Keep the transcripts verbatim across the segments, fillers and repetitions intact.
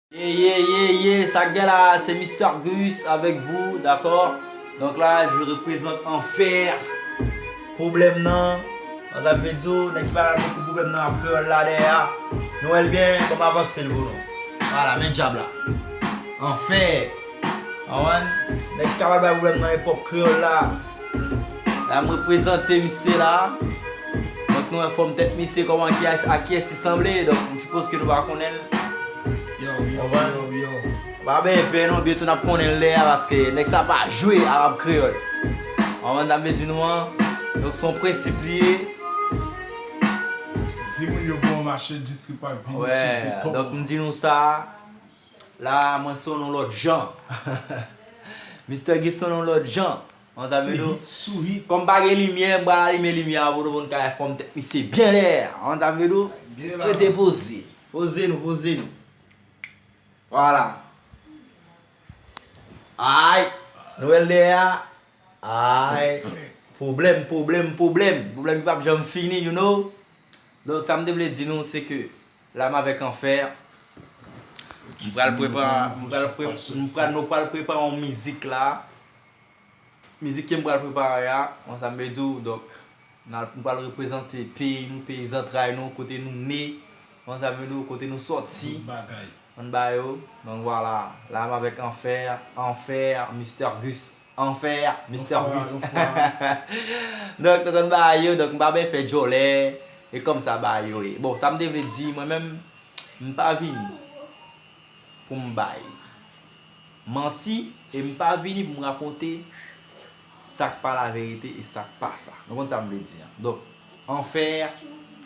Ye, ye, ye, ye, sa k gen la, se Mister Gus avec vous, dakò? Donk la, je représente Anfè. Pwoblèm nan, an ta vle di w, nèg ki pa ka konprann pwoblèm nan ap kreyòl la dèyè a. Nou wè l byen, kòman avanse l pou nou. Vwala, men djab la. Anfè. Konprann? Nèg ki ka pral bay pwoblèm nan epòk kreyòl la. La, m reprezante misye la. Donk, nou wè fòm tèt misye, kòman, ki, a kiyès li sanble. Donk, m sipoze ke nou pa konnen l. Yo, yo, yo, yo. Pa gen pè non, byento n ap konnen l lè a, paske nèg sa pa jwe arab kreyòl. Konprann sa m vle di nou an? Donk, se yon prensip li ye. Di moun yo bon mache, distri pa vini sou beton. Donk, m di nou sa, la, mwen sonn yon lòt jan. Mister Gift sonn yon lòt jan. Konn sa m vle di w? Kòm pa gen limyè, m pral alimen limyè an pou nou, pou n ka fòm tèt misye byen lè. Konn sa m vle di w? Rete poze. Poze nou, poze nou. Vwala. Ay! Nou wè l dèyè a? Ay! Pwoblèm, pwoblèm, pwoblèm. Pwoblèm ki p ap janm fini, you know? Donk, sa m te vle di nou, se ke la m avèk Anfè. M pral prepare, m pral pre-, m pral, nou pral prepare yon mizik la. Mizik ke m pral prepare a, konn sa m vle di w, donk, n al, nou pral reprezante peyi nou, peyi zantray nou, kote nou ne, konn sa m vle di w, kote nou sòti. Tout bagay. Ann ba yo. Donk, vwala, la m avèk Anfè, Anfè, Mister Gus. Anfè, Mister Gus. Donk, nou konn bagay yo, donk, m pa bezwen fè djòlè, e kòmsa bagay yo ye. Bon, sa m te vle di, mwen menm, m pa vini pou m bay manti, e m pa vini pou m rakonte sa k pa laverite e sa k pa sa. Nou konn sa m vle di an. Donk, Anfè,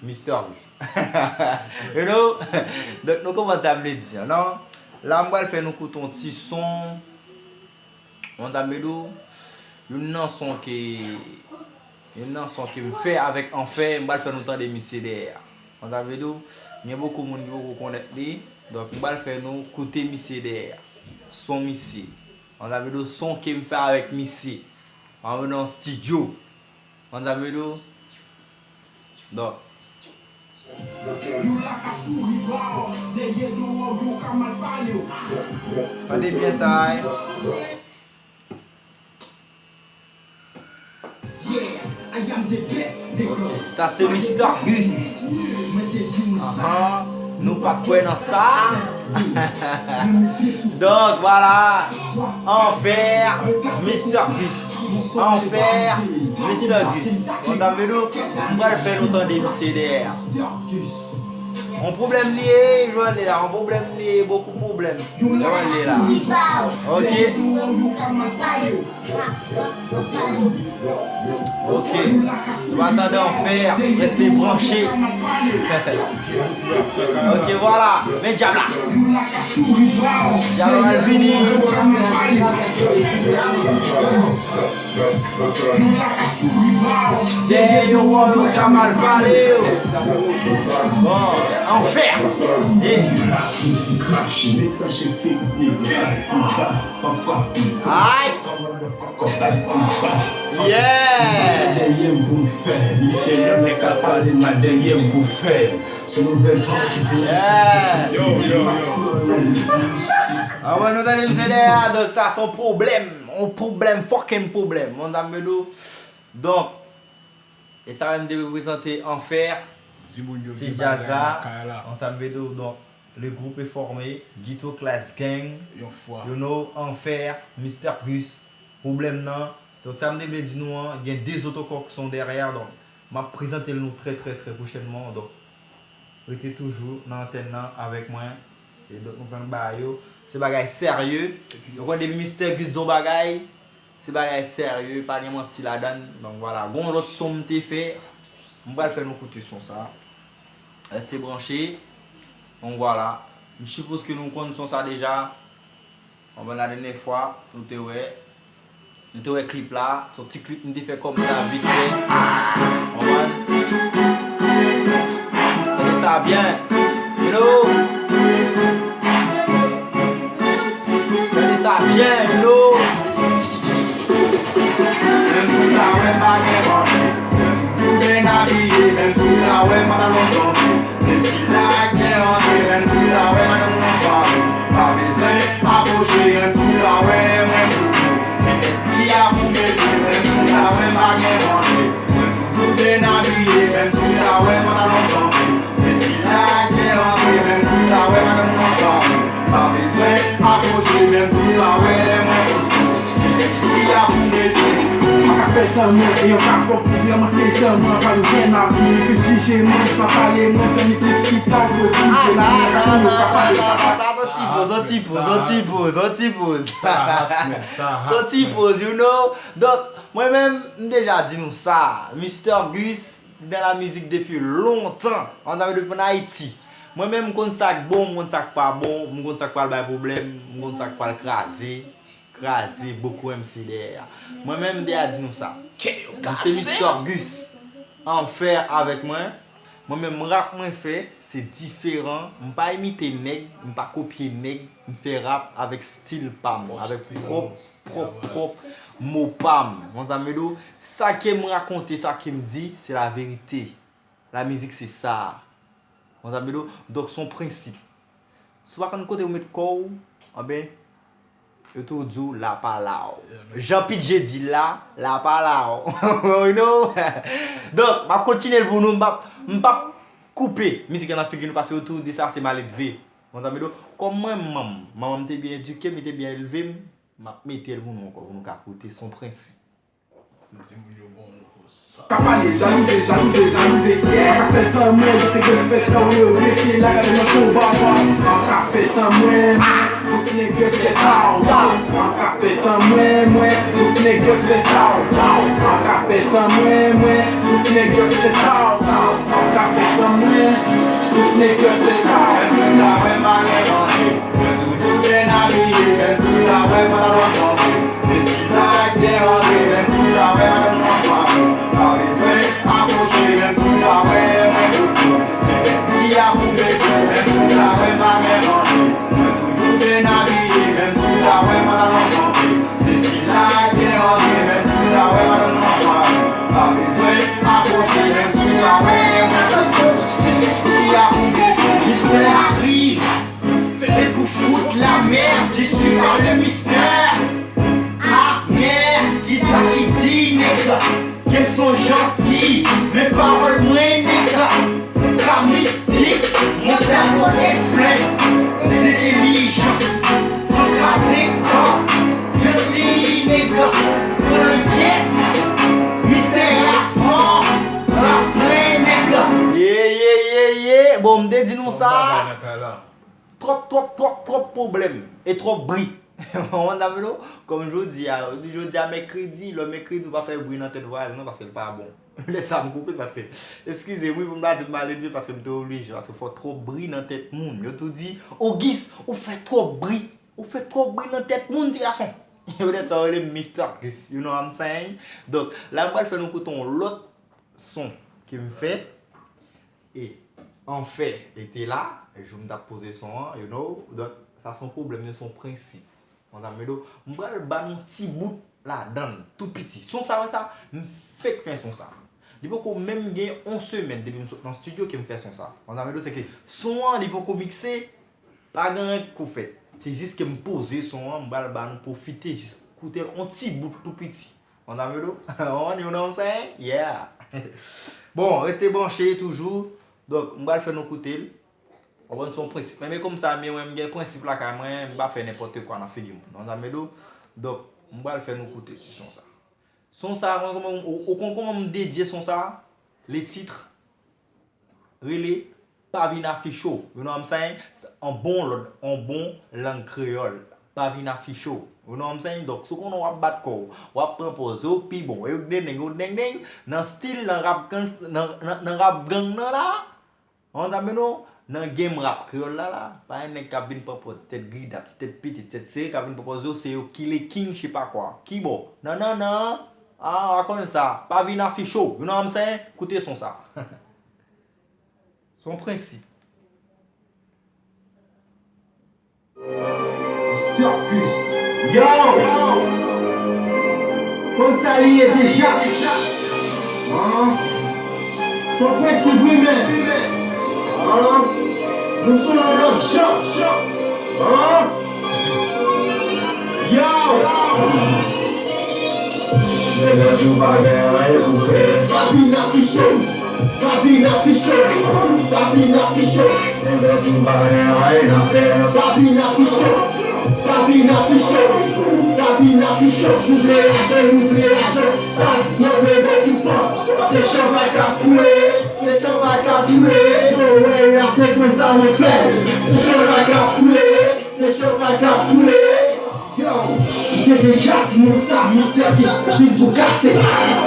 Mister Gus. You know? Donk, nou konprann sa m vle di an, non? La, m pral fè nou koute yon ti son. Konn sa m vle di w? Youn nan son ke, youn nan son ke m fè avèk Anfè, m pral fè nou tande misye dèyè a. Konn sa m vle di w? Gen bokou moun ki poko konèt li. Donk, m pral fè nou koute misye dèyè a. Son misye. Konn sa m vle di w? Son ke m fè avèk misye. Ann nan estidyo. Konn sa m vle di w? Donk. Tande byen sa, ey. Sa se Mister Gus. Ahan. Nou pa t kwè nan sa. Donk, vwala. Anfè, Mister Gus. Anfè, Mister Gus. Konn sa m vle di w? M pral fè nou tande misye dèyè a. On pwoblèm li ye, Joël la, on pwoblèm li ye, bokou pwoblèm. Joël la. Ok. Ok. Nou va tande Anfè, rete branche. Ok, vwala. Men djab la. Djab la pral vini. Dèyè yon wòl ou ka mal pale yo. Bon, Anfè. Ay. Yeah. Dèyè m pou m fè, li se yon nèg k ap pale mal dèyè m pou fè. Se nouvèl fòm ki pou... Yeah. Yo, yo, yo. Anmwey, nou tande misye dèyè a, donk sa se yon pwoblèm, yon pwoblèm, fucking pwoblèm. Konn sa m vle di w? Donk, e sa menm te reprezante Anfè. Se djaz la. Konn sa m vle di w? Donk, le groupe est formé, Guito Class Gang, you know, Anfè, Mister Gus, pwoblèm nan. Donk, sa m te vle di nou an, gen de zòt ankò ki son dèyè, donk, m ap prezante l nou trè, trè, trè pwochènman. Donk, rete toujou nan antèn nan avèk mwen. E donk, nou pran ba yo. Se bagay serye. Nou konn depi Mister Gus di yon bagay, se bagay serye, pa gen manti ladan l. Donk, vwala. Gon lòt son m te fè, m pral fè nou koute son sa. Rete branche. Donk, vwala. M sipoze ke nou konn son sa deja. Konprann la dènyè fwa, nou te wè. Nou te wè klip la. Se yon ti klip m te fè kòm sa vit fè. Konprann? Tande sa byen. You know? Tande sa byen, you know? Menm si w ta wè m pa gen manti, menm si w byen abiye, menm si w ta wè m pa nan lontan. Menm si la gen antre, menm si w ta wè madanm nan pa. Mwen e yon kapòt pwoblèm, se tèlman pa yo gen avi. Yo jije mwen san pale, mwen se mi plis ki ta yo jije mwen. Ata, ata, ata, ata, ata, ata, ata, on ti poz, on ti poz, on ti poz, on ti poz. Sa hot, man, sa hot, man. On ti poz, you know. Donk, mwen menm, m deja di nou sa. Mister Gus nan la mizik depi lontan. Ann tande depi ann Ayiti. Mwen menm, m konn sa k bon, m konn sa k pa bon, m konn sa k pral bay pwoblèm, m konn sa k pral kraze. Kraze bokou M C dèyè a. Mwen menm, m te a di nou sa. Misye Mister Gus an fè avèk mwen. Mwen menm, rap mwen fè, se diferan. M pa imite nèg, m pa kopye nèg. M fè rap avèk stil pa m, avèk pwòp, pwòp, pwòp mo pa m. Konn sa m vle di w, sa ke m rakonte, sa ke m di, se laverite. Lamizik se sa. Konn sa m vle di w, donk se yon prensip. Si w pa konn kote w met kò w, anben, yo toujou di w la pa la w. Jan Pitje di la, la pa la w. You know? Donk, m ap kontinye l pou nou, m p ap, m p ap koupe mizik la nan figi nou, paske yo toujou di sa se maledve. Konn sa m vle di w, kòm mwen, manman m, manman m te byen edike m, li te byen elve m, m ap mete l pou nou ankò, pou nou ka koute, se yon prensip. Tout timoun yo bon, nou fò sa. Ka pale, jalouze, jalouze, jalouze, yeah. Ka fè tan mwen, tout nèg yo fè tan yo rete la, gade nan konba, wa. An ka fè tan mwen, mwen, tout nèg yo fè tan, wa. An ka fè tan mwen, mwen, tout nèg yo fè tan, wa. An ka fè tan mwen, mwen, tout nèg yo fè tan, wa. An ka fè tan mwen, tout nèg yo fè tan. Menm si w ta wè m pa gen manje, mwen toujou byen abiye, menm si w ta wè pantalon chanje. Se stil la k te rantre, menm si w ta wè madanm nan frape. Pa bezwen apwoche, menm si w ta wè mwen pouse. Se fè ti a pou bese, menm si w ta wè m pa gen manje. Mwen toujou byen abiye, menm si w ta wè pantalon chanje. Se stil la k te rantre, menm si w ta wè madanm nan frape. Pa bezwen apwoche, menm si w ta wè mwen pouse. Se fè ti a pou bese. Mistè a kriye. Se pou fout la mèd, je suis pas le mystère. Ah, mèd, kisa ki di, nèg? Ke m son janti, men pawòl mwen, nèg, pa mistik. Mon cerveau est plein d'intelligence. San kraze kò, yo di, nèg, pran lè, mistè a fò, rap mwen, nèg. Ye, ye, ye, ye. Bon, m te di nou sa. Twòp, twòp, twòp, twòp pwoblèm e twòp bri. Ou konprann sa m vle di w? Kòm jodi a, jodi a mèkredi, lè w mèkredi, ou pa fè bri nan tèt vwazen an paske l pa bon. Lè sa m koupe paske, eskize m wi pou m pa di m maledve paske m te oblije, paske fò twòp bri nan tèt moun. Yo tou di, Ogis, ou fè twòp bri. Ou fè twòp bri nan tèt moun, ti gason. Yo petèt sa yo rele m Mister Gus, you know what I'm saying? Donk, la m pral fè nou koute yon lòt son ke m fè. E anfè, li te la, jou m t ap poze son an, you know. Donk, sa se yon pwoblèm, se yon prensip. Konn sa m vle di w, m pral ba nou ti bout ladan l, tou piti. Son sa, wè sa, m fèk fè son sa. Li poko menm gen yon semèn depi m sot nan estidyo ke m fè son sa. Konn sa m vle di w, se ke son an, li poko mikse, pa gen anyen k ko fèt. Se jis ke m poze son an, m pral ba nou pwofite jis koute l yon ti bout tou piti. Konn sa m vle di w? Ou konprann, you know what I'm saying? Yeah. Bon, rete branche toujou. Donk, m pral fè nou koute l. Ou konprann, se yon prensip. Men, men kòm sa, men mwen, m gen prensip lakay mwen, m pa fè nenpòt kwa nan figi moun. Konn sa m vle di w? Donk, m pral fè nou koute ti son sa. Son sa, ou konn kòman, ou, ou konn kòman m dedye son sa? Le titre rele Pa vin afiche w. You know what I'm saying? An bon lòd, an bon lang kreyòl. Pa vin afiche w. You know what I'm saying? Donk, si w konnen w ap bat kò w, w ap pran pòz yo pi bon. E yo dendeng, yo dendeng, nan stil, nan rap gang, nan, nan, nan rap gang nan la. Ou konn sa m vle di w? Nan game rap kreyòl la la, pa gen nèg k ap vin pran pòz ti tèt gridap, ti tèt pete, ti tèt sere, k ap vin pran pòz yo, se yo ki le king, je sais pas quoi. Ki bò? Non, non, non. Ah, w a konnen sa. Pa vin afiche w. You know what I'm saying? Koute son sa. Se yon prensip. Yo! Konn sa li ye deja. An? Se yon prensip wi, men. An? Nou sou yon lòt jan. An? Yo! Nèg yo pa gen anyen pou fè. Kabina Ficho, Kabina Ficho, Kabina Ficho. Nèg yo pa gen anyen pou fè. Kabina Ficho, Kabina Ficho, Kabina Ficho. Souple ajan, souple ajan. Pas nan men bò ki fò. Se chanpay k ap koule, se chanpay k ap koule. Yo, wè, la se konsa mwen fè. Se chanpay k ap koule, se chanpay k ap koule. Yo, m te deja di nou sa, Mister Gims vin pou kase.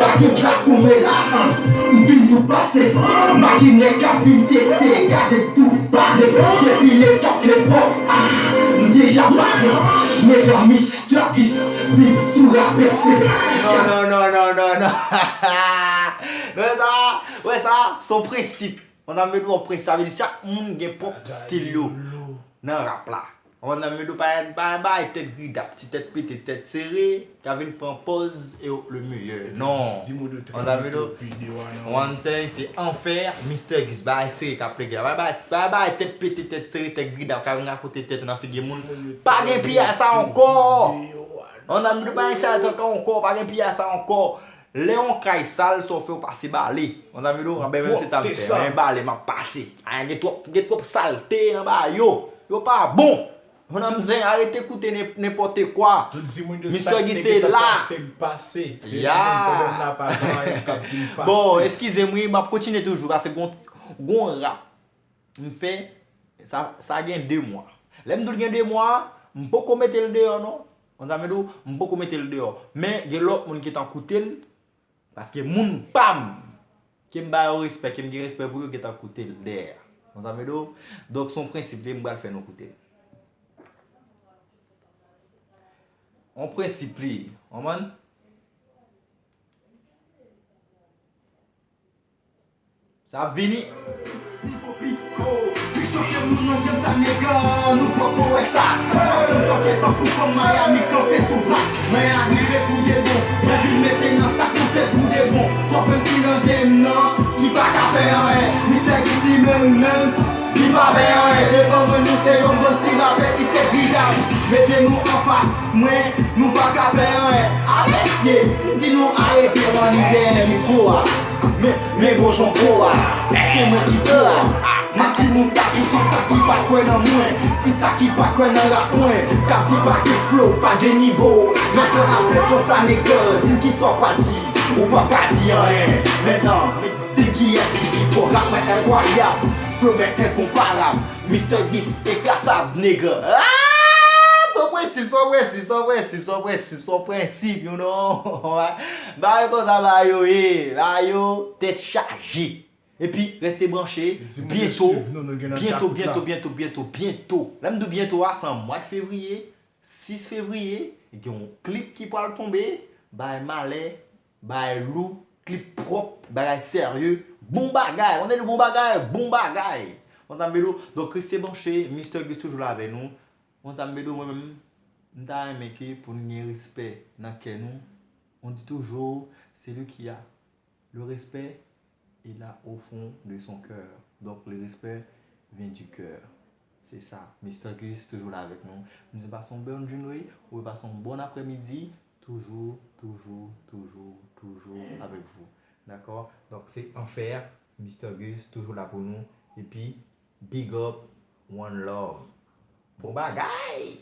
Pa gen blag pou mwen la, an. M vin pou pase. Pa gen nèg k ap vin teste, gade tou pale. Depi lepòk, lepòk, ah, m deja pare. Mesye Mister Gims vin pou rapese. Non, non, non, non, non, non. Wè sa, wè sa, se yon prensip. Konprann sa m vle di w, prensip, sa vle di chak moun gen pwòp stil yo nan rap la. Konprann sa m vle di w, pa, pa bay tèt gridap, ti tèt pete, tèt sere, k ap vin pran pòz e le meyè. Non. Konprann sa m vle di w, One Side se anfè, Mister Gims, bay sere k ap plege la. Pa bay, pa bay tèt pete, tèt sere, tèt gridap, k ap vin rakonte tèt nan figi moun. Pa gen piyay sa ankò. Konprann sa m vle di w, pa gen piyay sa ankò, pa gen piyay sa ankò. Lè yon kay sal, sa w fè w pase bale. Konprann sa m vle di w, anben menm se sa m fè. Men bale, m ap pase. A, gen twòp, gen twòp salte nan bagay yo. Yo pa bon. Konprann sa m vle di w, arete koute nen-, nenpòt kwa. Mister Gims se la. Ya. Bon, eskize m wi, m ap kontinye toujou, paske gon, gon rap m fè, sa, sa gen de mwa. Lè m di w l gen de mwa, m poko mete l deyò non. Konprann sa m vle di w, m poko mete l deyò. Men gen lòt moun ki t ap koute l, paske moun pa m, ke m ba yo respè, ke m gen respè pou yo, ki t ap koute l dèyè. Konprann sa m vle di w? Donk, se yon prensip li, m pral fè nou koute l. Yon prensip li, konprann? Sa ap vini. Pi cho ke moun nan game sa nèg, nou poko wè sa. Mwen ap janm kanpe tankou fanm Miami kanpe sou rak. Mwen a rive pou de bon, mwen vin mete nan sak mwen se pou de bon. Twòp moun ki nan game nan, ki pa ka fè anyen. Mister Gims li menm menm, li pa fè anyen. Devan mwen nou se yon bann ti rapè ki se gridap. Mete nou anfas mwen, nou pa ka fè anyen. A mesye, m di nou arete ranni dèyè mikwo a. Men, men bon jan po a, se mwen ki po a. Mwen ki moun sa ki konsa ki pa kwè nan mwen, ki sa ki pa kwè nan rap mwen. K ap di pa gen flow, pa gen nivo. Nan tan ap fè konsa nèg, di m kisa w pa di, ou pa ka di anyen. Mentnan, di m kiyès ki pi fò, rap mwen enkwayab, flow mwen enkonparab. Mister Gims, ekrazab, nèg. Ah! Se yon prensip, se yon prensip, se yon prensip, se yon prensip, se yon prensip, you know. Bagay konsa, bagay yo ye, bagay yo tèt chaje. Epi, rete branche, byento, byento, byento, byento, byento, byento. Lè m di w byento a, se an mwa de fevriye, sis fevriye, gen yon klip ki pral tonbe, bay malè, bay lou, klip pwòp, bagay serye, bon bagay, on est de bon bagay, bon bagay. Konn sa m vle di w, donk rete branche, Mister Gims toujou la avè nou. Konn sa m vle di w, mwen menm, m ta renmen ke pou n gen respè nan kè nou. On dit toujours, celui qui a le respect est là au fond de son cœur. Donc, le respect vient du cœur. Se sa. Mister Gims toujou la avèk nou. M di pase yon bòn jounen, ou pase yon bòn aprèmidi. Toujou, toujou, toujou, toujou avèk vou. Dakò? Donk, se anfè, Mister Gims toujou la pou nou. Epi, big up, one love. Bon bagay!